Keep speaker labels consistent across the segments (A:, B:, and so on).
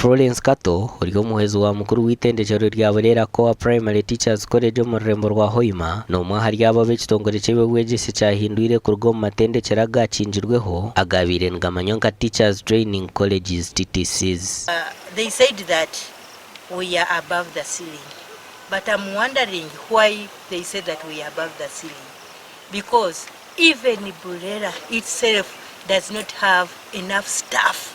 A: Florence Kato ori omuhwezi wa mukuru w'eitendekyero rya Burera Core Primary Teachers College omu rurembo rwa Hoima n'omwe ahari abo abu ekitongore ky'eby'obwegyese kyahindwire kuruga omu matendekyero agakingirweho agaabaire nigamanywa nka Teachers Training Colleges, TTCs.
B: They said that we are above the ceiling but am wondering why they say that we are above the ceiling because even Burera itself does not have enough staff.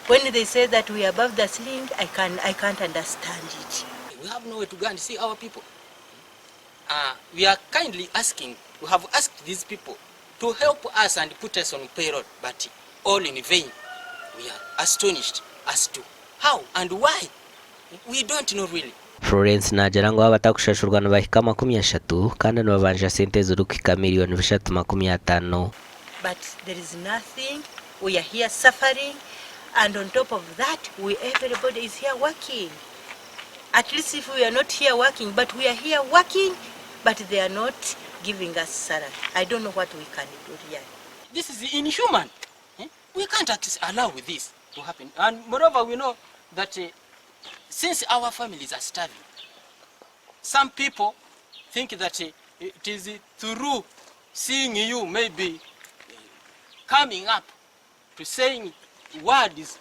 B: When they say that we are above the ceiling, I, can, I can't understand it.
C: We have nowhere to go and see our people. We are kindly asking, we have asked these people to help us and put us on payroll, but all in vain. We are astonished as to how and why. We don't know really.
A: Florence naagira ngu abatakushashurwa nibahika 30 kandi nibabanja sente ezirikuhika 350,000,000.
B: But there is nothing, we are here suffering and on top of that we everybody is here working. At least if we are not here working, but we are here working, but they are not giving us salary. I don't know what we can do really.
C: This is inhuman. We can't allow this to happen. And moreover, we know that since our families are starving, some people think that it is through seeing you maybe coming up to saying words,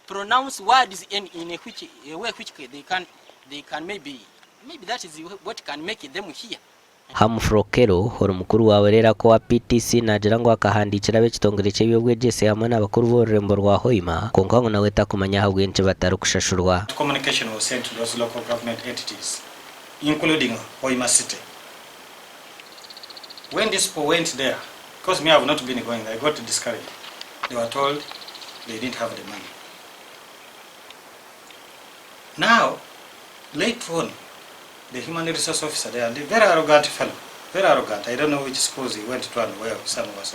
C: pronounce words in a way which they can maybe that is what can make them hear.
A: Humphrey Okello ori mukuru wa Burera Core PTC naagira ngu akahandiikira ab'ekitongore ky'eby'obwegyese hamwe n'abakuru b'orurembo rwa Hoima kwonka ngu nawe takumanya ahabw'enki batarikushashurwa.
D: Communication was sent to those local government entities, including Hoima City. When these people went there, because me, I have not been going, I got discouraged. They were told they didn't have the money. Now, later on, the human resource officer there, the very arrogant fellow, very arrogant. I don't know which schools he went to and where some was.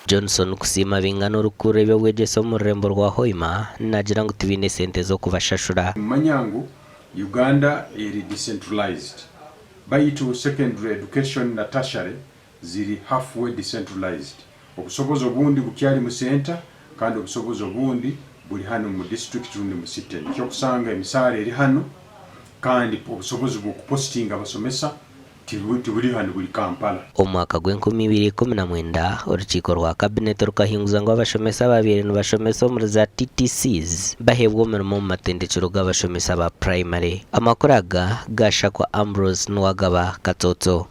A: Johnson Kusiima Bingana orikukurira eby'obwegyese omu rurembo rwa Hoima naagira ngu tibaine sente z'okubashashura.
E: Manya ngu Uganda eri decentralized, baitu secondary education na tertiary ziri halfway decentralized. Obusobozi obundi bukyali mu center kandi obusobozi obundi buri hanu mu district rundi mu city. Nikyo okusanga emisaara eri hanu kandi obusobozi bw'okupostinga abasomesa tiburi hanu, buri Kampala.
A: Omu mwaka gw'e2019 orukiiko rwa kabineti rukahinguza ngu abashomesa ababaire nibashomesa omuri za TTCs baheebwa omurimo omu matendekero g'abashomesa ba purayimare. Amakuru aga gashakwa Ambrose Nuwagaba Katsotso.